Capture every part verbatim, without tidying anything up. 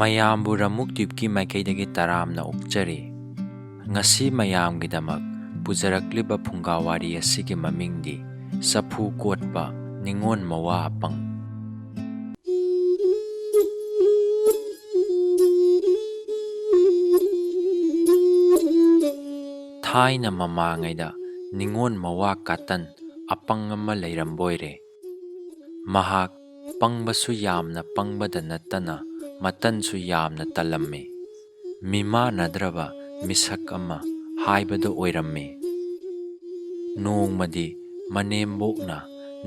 ꯃꯌꯥꯝꯕꯨ ꯔꯃꯨꯛꯗ꯭ꯋꯤꯞꯀꯤ ꯃꯥꯏꯀꯩꯗꯒꯤ ꯇꯔꯥꯝꯅ ꯑꯣꯛꯆꯔꯤ꯫ ꯉꯁꯤ ꯃꯌꯥꯝꯒꯤꯗꯃꯛ ꯄꯨꯖꯔꯛꯂꯤꯕ ꯐꯨꯡꯒꯥ ꯋꯥꯔꯤ ꯑꯁꯤꯒꯤ ꯃꯃꯤꯡꯗꯤ ꯆꯐꯨ ꯀꯣꯠꯄ ꯅꯤꯉꯣꯜ ꯃꯋꯥ ꯑꯄꯪ꯫ ꯊꯥꯏꯅ ꯃꯃꯥꯡꯉꯩꯗ ꯅꯤꯉꯣꯜ ꯃꯋꯥ ꯀꯥꯇꯟ ꯑꯄꯪ ꯑꯃ ꯂꯩꯔꯝꯕꯣꯏꯔꯦ꯫ ꯃꯍꯥꯛ ꯄꯪꯕꯁꯨ ꯌꯥꯝꯅ ꯄꯪꯕꯗ ꯅꯠꯇꯅ ꯃꯇꯟꯁꯨ ꯌꯥꯝꯅ ꯇꯜꯂꯝꯃꯤ꯫ ꯃꯤꯃꯥꯟꯅꯗ꯭ꯔꯕ ꯃꯤꯁꯛ ꯑꯃ ꯍꯥꯏꯕꯗꯨ ꯑꯣꯏꯔꯝꯃꯤ꯫ ꯅꯣꯡꯃꯗꯤ ꯃꯅꯦꯝꯕꯣꯛꯅ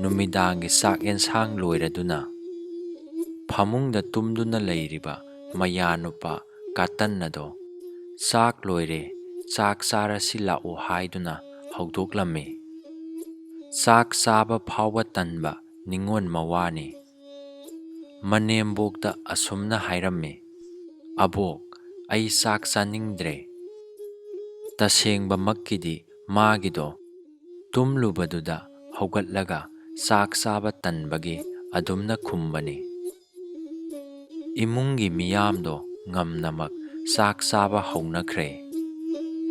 ꯅꯨꯃꯤꯗꯥꯡꯒꯤ ꯆꯥꯛ ꯌꯦꯟꯁꯥꯡ ꯂꯣꯏꯔꯗꯨꯅ ꯐꯃꯨꯡꯗ ꯇꯨꯝꯗꯨꯅ ꯂꯩꯔꯤꯕ ꯃꯌꯥꯅꯨꯄꯥ ꯀꯥꯇꯟ ꯑꯗꯣ, "ꯆꯥꯛ ꯂꯣꯏꯔꯦ, ꯆꯥꯛ ꯆꯥꯔꯁꯤ ꯂꯥꯛꯎ" ꯍꯥꯏꯗꯨꯅ ꯍꯧꯗꯣꯛꯂꯝꯃꯤ꯫ ꯆꯥꯛ ꯆꯥꯕ ꯐꯥꯎꯕ ꯇꯟꯕ ꯅꯤꯉꯣꯜ ꯃꯋꯥꯅꯤ꯫ ꯃꯅꯦꯝꯕꯣꯛꯇ ꯑꯁꯨꯝꯅ ꯍꯥꯏꯔꯝꯃꯤ, "ꯑꯕꯣꯛ, ꯑꯩ ꯆꯥꯛ ꯆꯥꯅꯤꯡꯗ꯭ꯔꯦ"꯫ ꯇꯁꯦꯡꯕꯃꯛꯀꯤꯗꯤ ꯃꯥꯒꯤꯗꯣ ꯇꯨꯝꯂꯨꯕꯗꯨꯗ ꯍꯧꯒꯠꯂꯒ ꯆꯥꯛ ꯆꯥꯕ ꯇꯟꯕꯒꯤ ꯑꯗꯨꯝꯅ ꯈꯨꯝꯕꯅꯤ꯫ ꯏꯃꯨꯡꯒꯤ ꯃꯤꯌꯥꯝꯗꯣ ꯉꯝꯅꯃꯛ ꯆꯥꯛ ꯆꯥꯕ ꯍꯧꯅꯈ꯭ꯔꯦ꯫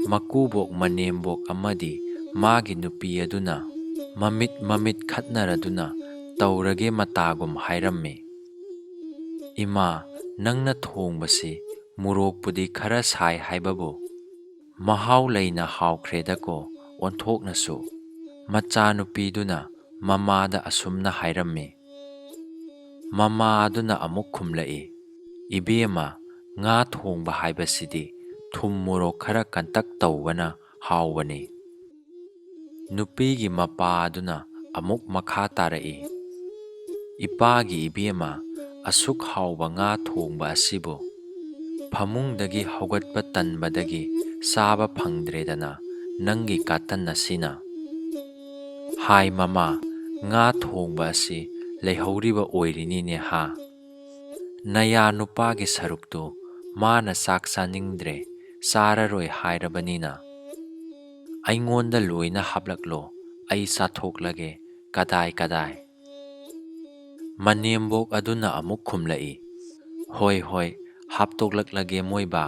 ꯃꯀꯨꯕꯣꯛ ꯃꯅꯦꯝꯕꯣꯛ ꯑꯃꯗꯤ ꯃꯥꯒꯤ ꯅꯨꯄꯤ ꯑꯗꯨꯅ ꯃꯃꯤꯠ ꯃꯃꯤꯠ ꯈꯠꯅꯔꯗꯨꯅ ꯇꯧꯔꯒꯦ ꯃꯇꯥꯒꯨꯝ ꯍꯥꯏꯔꯝꯃꯤ, "ꯏꯃꯥ, ꯅꯪꯅ ꯊꯣꯡꯕꯁꯤ ꯃꯣꯔꯣꯛꯄꯨꯗꯤ ꯈꯔ ꯁꯥꯏ ꯍꯥꯏꯕꯕꯨ ꯃꯍꯥꯎ ꯂꯩꯅ ꯍꯥꯎꯈ꯭ꯔꯦꯗꯀꯣ ꯑꯣꯟꯊꯣꯛꯅꯁꯨ"꯫ ꯃꯆꯥꯅꯨꯄꯤꯗꯨꯅ ꯃꯃꯥꯗ ꯑꯁꯨꯝꯅ ꯍꯥꯏꯔꯝꯃꯤ꯫ ꯃꯃꯥ ꯑꯗꯨꯅ ꯑꯃꯨꯛ ꯈꯨꯝꯂꯛꯏ, "ꯏꯕꯦꯝꯃ, ꯉꯥ ꯊꯣꯡꯕ ꯍꯥꯏꯕꯁꯤꯗꯤ ꯊꯨꯝ ꯃꯣꯔꯣꯛ ꯈꯔ ꯀꯟꯇꯛ ꯇꯧꯕꯅ ꯍꯥꯎꯕꯅꯤ"꯫ ꯅꯨꯄꯤꯒꯤ ꯃꯄꯥ ꯑꯗꯨꯅ ꯑꯃꯨꯛ ꯃꯈꯥ ꯇꯥꯔꯛꯏ, "ꯏꯄꯥꯒꯤ ꯏꯕꯦꯝꯃ, ꯑꯁꯨꯛ ꯍꯥꯎꯕ ꯉꯥ ꯊꯣꯡꯕ ꯑꯁꯤꯕꯨ ꯐꯃꯨꯡꯗꯒꯤ ꯍꯧꯒꯠꯄ ꯇꯟꯕꯗꯒꯤ ꯆꯥꯕ ꯐꯪꯗ꯭ꯔꯦꯗꯅ ꯅꯪꯒꯤ ꯀꯥꯇꯟ ꯑꯁꯤꯅ꯫ ꯍꯥꯏ ꯃꯃꯥ, ꯉꯥ ꯊꯣꯡꯕ ꯑꯁꯤ ꯂꯩꯍꯧꯔꯤꯕ ꯑꯣꯏꯔꯤꯅꯤꯅꯦ ꯍꯥ? ꯅꯌꯥ ꯅꯨꯄꯥꯒꯤ ꯁꯔꯨꯛꯇꯨ ꯃꯥꯅ ꯆꯥꯛ ꯆꯥꯅꯤꯡꯗ꯭ꯔꯦ, ꯆꯥꯔꯔꯣꯏ ꯍꯥꯏꯔꯕꯅꯤꯅ ꯑꯩꯉꯣꯟꯗ ꯂꯣꯏꯅ ꯍꯥꯞꯂꯛꯂꯣ, ꯑꯩ ꯆꯥꯊꯣꯛꯂꯒꯦ꯫ ꯀꯗꯥꯏ ꯀꯗꯥꯏ"꯫ ꯃꯅꯦꯝꯕꯣꯛ ꯑꯗꯨꯅ ꯑꯃꯨꯛ ꯈꯨꯝꯂꯛꯏ, "ꯍꯣꯏ ꯍꯣꯏ, ꯍꯥꯞꯇꯣꯛꯂꯛꯂꯒꯦ ꯃꯣꯏꯕꯥ꯫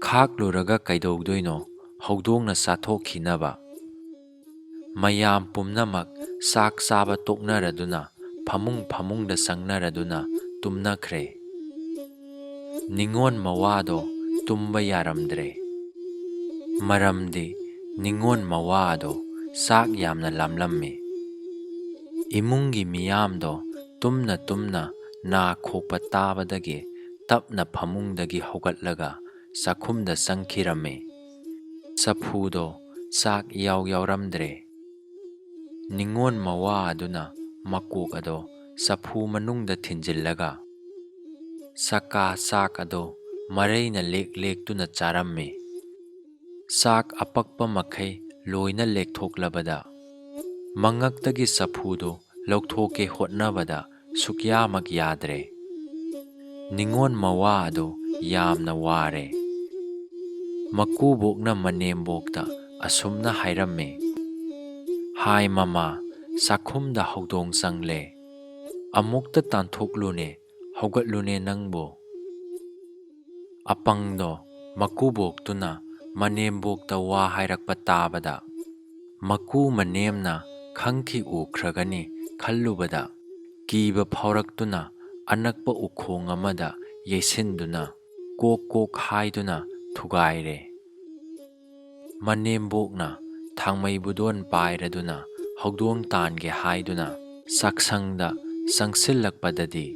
ꯈꯥꯛꯂꯨꯔꯒ ꯀꯩꯗꯧꯗꯣꯏꯅꯣ, ꯍꯧꯗꯣꯡꯅ ꯆꯥꯊꯣꯛꯈꯤꯅꯕ꯫ ꯃꯌꯥꯝ ꯄꯨꯝꯅꯃꯛ ꯆꯥꯛ ꯆꯥꯕ ꯇꯣꯛꯅꯔꯗꯨꯅ ꯐꯃꯨꯡ ꯐꯃꯨꯡꯗ ꯆꯪꯅꯔꯗꯨꯅ ꯇꯨꯝꯅꯈ꯭ꯔꯦ꯫ ꯅꯤꯉꯣꯜ ꯃꯋꯥꯗꯣ ꯇꯨꯝꯕ ꯌꯥꯔꯝꯗ꯭ꯔꯦ꯫ ꯃꯔꯝꯗꯤ ꯅꯤꯉꯣꯜ ꯃꯋꯥ ꯑꯗꯣ ꯆꯥꯛ ꯌꯥꯝꯅ ꯂꯥꯝꯂꯝꯃꯤ꯫ ꯏꯃꯨꯡꯒꯤ ꯃꯤꯌꯥꯝꯗꯣ ꯇꯨꯝꯅ ꯇꯨꯝꯅ ꯅꯥ ꯈꯣꯛꯄ ꯇꯥꯕꯗꯒꯤ ꯇꯞꯅ ꯐꯃꯨꯡꯗꯒꯤ ꯍꯧꯒꯠꯂꯒ ꯆꯥꯛꯈꯨꯝꯗ ꯆꯪꯈꯤꯔꯝꯃꯤ꯫ ꯆꯐꯨꯗꯣ ꯆꯥꯛ ꯏꯌꯥꯎ ꯌꯥꯎꯔꯝꯗ꯭ꯔꯦ꯫ ꯅꯤꯉꯣꯜ ꯃꯋꯥ ꯑꯗꯨꯅ ꯃꯀꯣꯛ ꯑꯗꯣ ꯆꯐꯨ ꯃꯅꯨꯡꯗ ꯊꯤꯟꯖꯤꯜꯂꯒ ꯆꯀꯥ ꯆꯥꯛ ꯑꯗꯣ ꯃꯔꯩꯅ ꯂꯦꯛ ꯂꯦꯛꯇꯨꯅ ꯆꯥꯔꯝꯃꯤ꯫ ꯆꯥꯛ ꯑꯄꯛꯄ ꯃꯈꯩ ꯂꯣꯏꯅ ꯂꯦꯛꯊꯣꯛꯂꯕꯗ ꯃꯉꯛꯇꯒꯤ ꯆꯐꯨꯗꯨ ꯂꯧꯊꯣꯛꯀꯦ ꯍꯣꯠꯅꯕꯗ ꯁꯨꯛꯌꯥꯃꯛ ꯌꯥꯗ꯭ꯔꯦ꯫ ꯅꯤꯉꯣꯜ ꯃꯋꯥ ꯑꯗꯨ ꯌꯥꯝꯅ ꯋꯥꯔꯦ꯫ ꯃꯀꯨꯕꯣꯛꯅ ꯃꯅꯦꯝꯕꯣꯛꯇ ꯑꯁꯨꯝꯅ ꯍꯥꯏꯔꯝꯃꯤ, "ꯍꯥꯏ ꯃꯃꯥ, ꯆꯥꯛꯈꯨꯝꯗ ꯍꯧꯗꯣꯡ ꯆꯪꯂꯦ꯫ ꯑꯃꯨꯛꯇ ꯇꯥꯟꯊꯣꯛꯂꯨꯅꯦ, ꯍꯧꯒꯠꯂꯨꯅꯦ ꯅꯪꯕꯨ꯫" ꯑꯄꯪꯗꯣ ꯃꯀꯨꯕꯣꯛꯇꯨꯅ ꯃꯅꯦꯝꯕꯣꯛꯇ ꯋꯥ ꯍꯥꯏꯔꯛꯄ ꯇꯥꯕꯗ, ꯃꯀꯨ ꯃꯅꯦꯝꯅ ꯈꯪꯈꯤ ꯎꯈ꯭ꯔꯒꯅꯤ ꯈꯜꯂꯨꯕꯗ, ꯀꯤꯕ ꯐꯥꯎꯔꯛꯇꯨꯅ ꯑꯅꯛꯄ ꯎꯈꯣꯡ ꯑꯃꯗ ꯌꯩꯁꯤꯟꯗꯨꯅ ꯀꯣꯛ ꯀꯣꯛ ꯍꯥꯏꯗꯨꯅ ꯊꯨꯒꯥꯏꯔꯦ꯫ ꯃꯅꯦꯝꯕꯣꯛꯅ ꯊꯥꯡꯃꯩ ꯕꯨꯗꯣꯟ ꯄꯥꯏꯔꯗꯨꯅ ꯍꯧꯗꯣꯡ ꯇꯥꯟꯒꯦ ꯍꯥꯏꯗꯨꯅ ꯆꯥꯛꯁꯪꯗ ꯆꯪꯁꯤꯜꯂꯛꯄꯗꯗꯤ,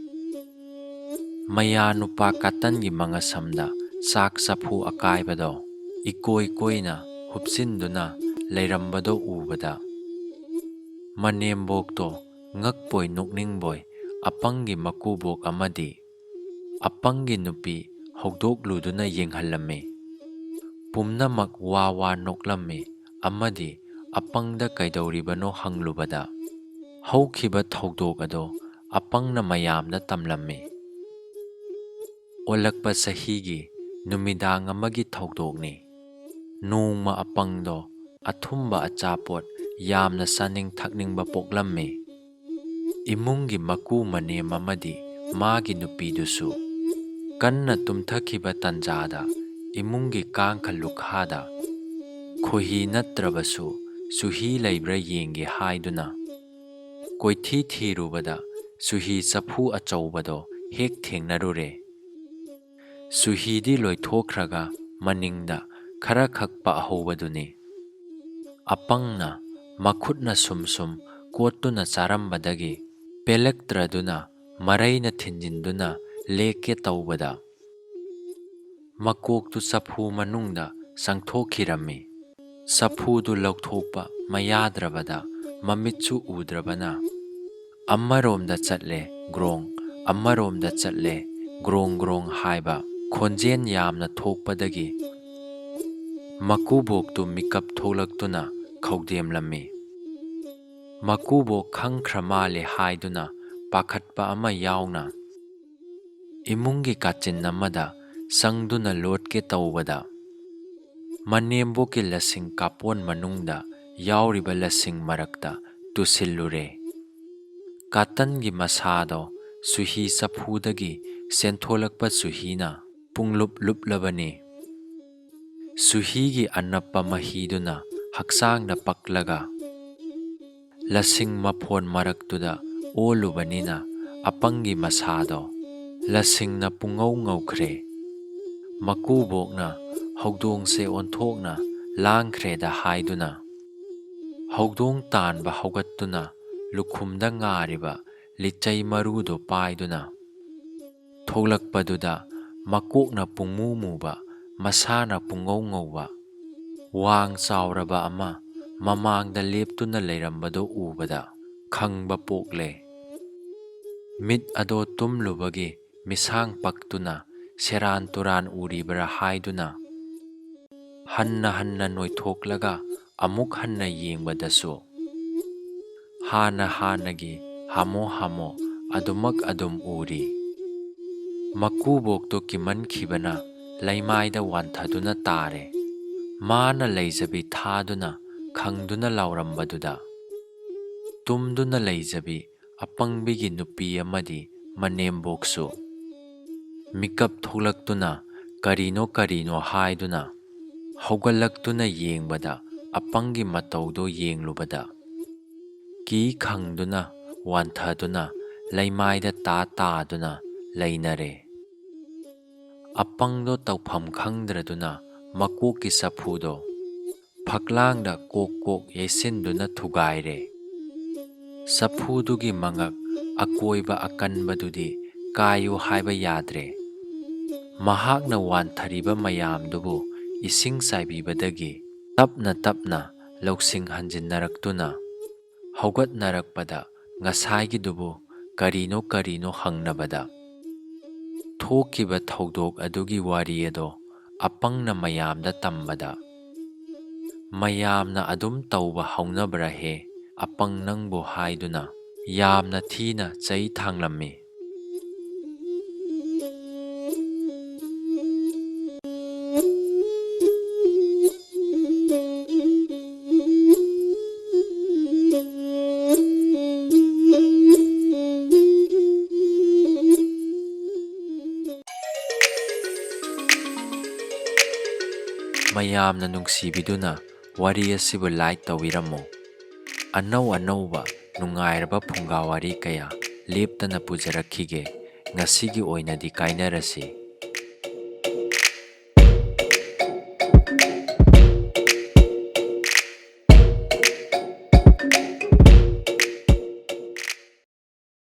ꯃꯌꯥ ꯅꯨꯄꯥ ꯀꯥꯇꯟꯒꯤ ꯃꯉꯁꯝꯗ ꯆꯥꯛ ꯆꯐꯨ ꯑꯀꯥꯏꯕꯗꯣ ꯏꯀꯣꯏ ꯀꯣꯏꯅ ꯍꯨꯞꯆꯤꯟꯗꯨꯅ ꯂꯩꯔꯝꯕꯗꯣ ꯎꯕꯗ, ꯃꯅꯦꯝꯕꯣꯛꯇꯣ ꯉꯛꯄꯣꯏ ꯅꯣꯛꯅꯤꯡꯕꯣꯏ ꯑꯄꯪꯒꯤ ꯃꯀꯨꯕꯣꯛ ꯑꯃꯗꯤ ꯑꯄꯪꯒꯤ ꯅꯨꯄꯤ ꯍꯧꯗꯣꯛꯂꯨꯗꯨꯅ ꯌꯦꯡꯍꯜꯂꯝꯃꯤ꯫ ꯄꯨꯝꯅꯃꯛ ꯋꯥ ꯋꯥ ꯅꯣꯛꯂꯝꯃꯤ ꯑꯃꯗꯤ ꯑꯄꯪꯗ ꯀꯩꯗꯧꯔꯤꯕꯅꯣ ꯍꯪꯂꯨꯕꯗ, ꯍꯧꯈꯤꯕ ꯊꯧꯗꯣꯛ ꯑꯗꯣ ꯑꯄꯪꯅ ꯃꯌꯥꯝꯗ ꯇꯝꯂꯝꯃꯤ꯫ ꯑꯣꯜꯂꯛꯄ ꯆꯍꯤꯒꯤ ꯅꯨꯃꯤꯗꯥꯡ ꯑꯃꯒꯤ ꯊꯧꯗꯣꯛꯅꯤ꯫ ꯅꯣꯡꯃ ꯑꯄꯪꯗꯣ ꯑꯊꯨꯝꯕ ꯑꯆꯥꯄꯣꯠ ꯌꯥꯝꯅ ꯆꯥꯅꯤꯡ ꯊꯛꯅꯤꯡꯕ ꯄꯣꯛꯂꯝꯃꯤ꯫ ꯏꯃꯨꯡꯒꯤ ꯃꯀꯨ ꯃꯅꯦꯝ ꯑꯃꯗꯤ ꯃꯥꯒꯤ ꯅꯨꯄꯤꯗꯨꯁꯨ ꯀꯟꯅ ꯇꯨꯝꯊꯈꯤꯕ ꯇꯟꯖꯥꯗ ꯏꯃꯨꯡꯒꯤ ꯀꯥꯡꯈ ꯂꯨꯈꯥꯗ ꯈꯣꯏꯍꯤ ꯅꯠꯇ꯭ꯔꯕꯁꯨ ꯆꯨꯍꯤ ꯂꯩꯕ꯭ꯔꯥ ꯌꯦꯡꯒꯦ ꯍꯥꯏꯗꯨꯅ ꯀꯣꯏꯊꯤ ꯊꯤꯔꯨꯕꯗ ꯆꯨꯍꯤ ꯆꯐꯨ ꯑꯆꯧꯕꯗꯣ ꯍꯦꯛ ꯊꯦꯡꯅꯔꯨꯔꯦ꯫ ꯆꯨꯍꯤꯗꯤ ꯂꯣꯏꯊꯣꯛꯈ꯭ꯔꯒ ꯃꯅꯤꯡꯗ ꯈꯔꯈꯛ ꯄꯛꯍꯧꯕꯗꯨꯅꯤ꯫ ꯑꯄꯪꯅ ꯃꯈꯨꯠꯅ ꯁꯨꯝ ꯁꯨꯝ ꯀꯣꯠꯇꯨꯅ ꯆꯥꯔꯝꯕꯗꯒꯤ ꯄꯦꯜꯂꯛꯇ꯭ꯔꯗꯨꯅ ꯃꯔꯩꯅ ꯊꯤꯟꯖꯤꯟꯗꯨꯅ ꯂꯦꯛꯀꯦ ꯇꯧꯕꯗ ꯃꯀꯣꯛꯇꯨ ꯆꯐꯨ ꯃꯅꯨꯡꯗ ꯆꯪꯊꯣꯛꯈꯤꯔꯝꯃꯤ꯫ ꯆꯐꯨꯗꯨ ꯂꯧꯊꯣꯛꯄ ꯃꯌꯥꯗ꯭ꯔꯕꯗ ꯃꯃꯤꯠꯁꯨ ꯎꯗ꯭ꯔꯕꯅ ꯑꯃꯔꯣꯝꯗ ꯆꯠꯂꯦ ꯒ꯭ꯔꯣꯡ, ꯑꯃꯔꯣꯝꯗ ꯆꯠꯂꯦ ꯒ꯭ꯔꯣꯡ ꯒ꯭ꯔꯣꯡ ꯍꯥꯏꯕ ꯈꯣꯟꯖꯦꯜ ꯌꯥꯝꯅ ꯊꯣꯛꯄꯗꯒꯤ ꯃꯀꯨꯕꯣꯛꯇꯨ ꯃꯤꯀꯞ ꯊꯣꯛꯂꯛꯇꯨꯅ ꯈꯧꯗꯦꯝꯂꯝꯃꯤ꯫ ꯃꯀꯨꯕꯣꯛ ꯈꯪꯈ꯭ꯔ ꯃꯥꯜꯂꯦ ꯍꯥꯏꯗꯨꯅ ꯄꯥꯈꯠꯄ ꯑꯃ ꯌꯥꯎꯅ ꯏꯃꯨꯡꯒꯤ ꯀꯥꯆꯤꯟ ꯑꯃꯗ ꯆꯪꯗꯨꯅ ꯂꯣꯠꯀꯦ ꯇꯧꯕꯗ ꯃꯅꯦꯝꯕꯣꯛꯀꯤ ꯂꯁꯤꯡ ꯀꯥꯞꯄꯣꯟ ꯃꯅꯨꯡꯗ ꯌꯥꯎꯔꯤꯕ ꯂꯁꯤꯡ ꯃꯔꯛꯇ ꯇꯨꯁꯤꯜꯂꯨꯔꯦ꯫ ꯀꯥꯇꯟꯒꯤ ꯃꯁꯥꯗꯣ ꯆꯨꯍꯤ ꯆꯐꯨꯗꯒꯤ ꯆꯦꯟꯊꯣꯂꯛꯄ ꯆꯨꯍꯤꯅ ꯄꯨꯡꯂꯨꯞ ꯂꯨꯞꯂꯕꯅꯤ꯫ ꯆꯨꯍꯤꯒꯤ ꯑꯅꯞꯄ ꯃꯍꯤꯗꯨꯅ ꯍꯛꯆꯥꯡꯗ ꯄꯛꯂꯒ ꯂꯁꯤꯡ ꯃꯐꯣꯟ ꯃꯔꯛꯇꯨꯗ ꯑꯣꯜꯂꯨꯕꯅꯤꯅ ꯑꯄꯪꯒꯤ ꯃꯁꯥꯗꯣ ꯂꯁꯤꯡꯅ ꯄꯨꯡꯉꯧ ꯉꯧꯈ꯭ꯔꯦ꯫ ꯃꯀꯨꯕꯣꯛꯅ ꯍꯧꯗꯣꯡꯁꯦ ꯑꯣꯟꯊꯣꯛꯅ ꯂꯥꯡꯈ꯭ꯔꯦꯗ ꯍꯥꯏꯗꯨꯅ ꯍꯧꯗꯣꯡ ꯇꯥꯟꯕ ꯍꯧꯒꯠꯇꯨꯅ ꯂꯨꯈꯨꯝꯗ ꯉꯥꯔꯤꯕ ꯂꯤꯆꯩ ꯃꯔꯨꯗꯨ ꯄꯥꯏꯗꯨꯅ ꯊꯣꯛꯂꯛꯄꯗꯨꯗ ꯃꯀꯣꯛꯅ ꯄꯨꯡꯃꯨ ꯃꯨꯕ, ꯃꯁꯥꯅ ꯄꯨꯡꯉꯧ ꯉꯧꯕ, ꯋꯥꯡ ꯆꯥꯎꯔꯕ ꯑꯃ ꯃꯃꯥꯡꯗ ꯂꯦꯞꯇꯨꯅ ꯂꯩꯔꯝꯕꯗꯨ ꯎꯕꯗ ꯈꯪꯕ ꯄꯣꯛꯂꯦ꯫ ꯃꯤꯠ ꯑꯗꯣ ꯇꯨꯝꯂꯨꯕꯒꯤ ꯃꯤꯁꯥꯡ ꯄꯛꯇꯨꯅ ꯁꯦꯔꯥꯟ ꯇꯨꯔꯥꯟ ꯎꯔꯤꯕ꯭ꯔꯥ ꯍꯥꯏꯗꯨꯅ ꯍꯟꯅ ꯍꯟꯅ ꯅꯣꯏꯊꯣꯛꯂꯒ ꯑꯃꯨꯛ ꯍꯟꯅ ꯌꯦꯡꯕꯗꯁꯨ ꯍꯥꯟꯅ ꯍꯥꯟꯅꯒꯤ ꯍꯥꯃꯣ ꯍꯥꯃꯣ ꯑꯗꯨꯃꯛ ꯑꯗꯨꯝ ꯎꯔꯤ꯫ ꯃꯀꯨꯕꯣꯛꯇꯨ ꯀꯤꯃꯟꯈꯤꯕꯅ ꯂꯩꯃꯥꯏꯗ ꯋꯥꯟꯊꯗꯨꯅ ꯇꯥꯔꯦ꯫ ꯃꯥꯅ ꯂꯩꯖꯕꯤ ꯊꯥꯗꯨꯅ ꯈꯪꯗꯨꯅ ꯂꯥꯎꯔꯝꯕꯗꯨꯗ ꯇꯨꯝꯗꯨꯅ ꯂꯩꯖꯕꯤ ꯑꯄꯪꯕꯤꯒꯤ ꯅꯨꯄꯤ ꯑꯃꯗꯤ ꯃꯅꯦꯝꯕꯣꯛꯁꯨ ꯃꯤꯀꯞ ꯊꯣꯛꯂꯛꯇꯨꯅ ꯀꯔꯤꯅꯣ ꯀꯔꯤꯅꯣ ꯍꯥꯏꯗꯨꯅ ꯍꯧꯒꯠꯂꯛꯇꯨꯅ ꯌꯦꯡꯕꯗ, ꯑꯄꯪꯒꯤ ꯃꯇꯧꯗꯣ ꯌꯦꯡꯂꯨꯕꯗ, ꯀꯤ ꯈꯪꯗꯨꯅ ꯋꯥꯟꯊꯗꯨꯅ ꯂꯩꯃꯥꯏꯗ ꯇꯥ ꯇꯥꯗꯨꯅ ꯂꯩꯅꯔꯦ꯫ ꯑꯄꯪꯗꯣ ꯇꯧꯐꯝ ꯈꯪꯗ꯭ꯔꯗꯨꯅ ꯃꯀꯣꯛꯀꯤ ꯆꯐꯨꯗꯣ ꯐꯛꯂꯥꯡꯗ ꯀꯣꯛ ꯀꯣꯛ ꯌꯩꯁꯤꯟꯗꯨꯅ ꯊꯨꯒꯥꯏꯔꯦ꯫ ꯆꯐꯨꯗꯨꯒꯤ ꯃꯉꯛ ꯑꯀꯣꯏꯕ ꯑꯀꯟꯕꯗꯨꯗꯤ ꯀꯥꯏꯌꯨ ꯍꯥꯏꯕ ꯌꯥꯗ꯭ꯔꯦ꯫ ꯃꯍꯥꯛꯅ ꯋꯥꯟꯊꯔꯤꯕ ꯃꯌꯥꯝꯗꯨꯕꯨ ꯏꯁꯤꯡ ꯆꯥꯏꯕꯤꯕꯗꯒꯤ ꯇꯞꯅ ꯇꯞꯅ ꯂꯧꯁꯤꯡ ꯍꯟꯖꯤꯟꯅꯔꯛꯇꯨꯅ ꯍꯧꯒꯠꯅꯔꯛꯄꯗ ꯉꯁꯥꯏꯒꯤꯗꯨꯕꯨ ꯀꯔꯤꯅꯣ ꯀꯔꯤꯅꯣ ꯍꯪꯅꯕꯗ, ꯊꯣꯛꯈꯤꯕ ꯊꯧꯗꯣꯛ ꯑꯗꯨꯒꯤ ꯋꯥꯔꯤ ꯑꯗꯣ ꯑꯄꯪꯅ ꯃꯌꯥꯝꯗ ꯇꯝꯕꯗ, "ꯃꯌꯥꯝꯅ ꯑꯗꯨꯝ ꯇꯧꯕ ꯍꯧꯅꯕ꯭ꯔꯥ ꯍꯦ, ꯑꯄꯪ ꯅꯪꯕꯨ?" ꯍꯥꯏꯗꯨꯅ ꯌꯥꯝꯅ ꯊꯤꯅ ꯆꯩ ꯊꯥꯡꯂꯝꯃꯤ꯫ ꯃꯌꯥꯝꯅ ꯅꯨꯡꯁꯤꯕꯤꯗꯨꯅ ꯋꯥꯔꯤ ꯑꯁꯤꯕꯨ like ꯇꯧꯕꯤꯔꯝꯃꯨ꯫ ꯑꯅꯧ ꯑꯅꯧꯕ ꯅꯨꯡꯉꯥꯏꯔꯕ ꯐꯨꯡꯒꯥ ꯋꯥꯔꯤ ꯀꯌꯥ ꯂꯦꯞꯇꯅ ꯄꯨꯖꯔꯛꯈꯤꯒꯦ꯫ ꯉꯁꯤꯒꯤ ꯑꯣꯏꯅꯗꯤ ꯀꯥꯏꯅꯔꯁꯤ꯫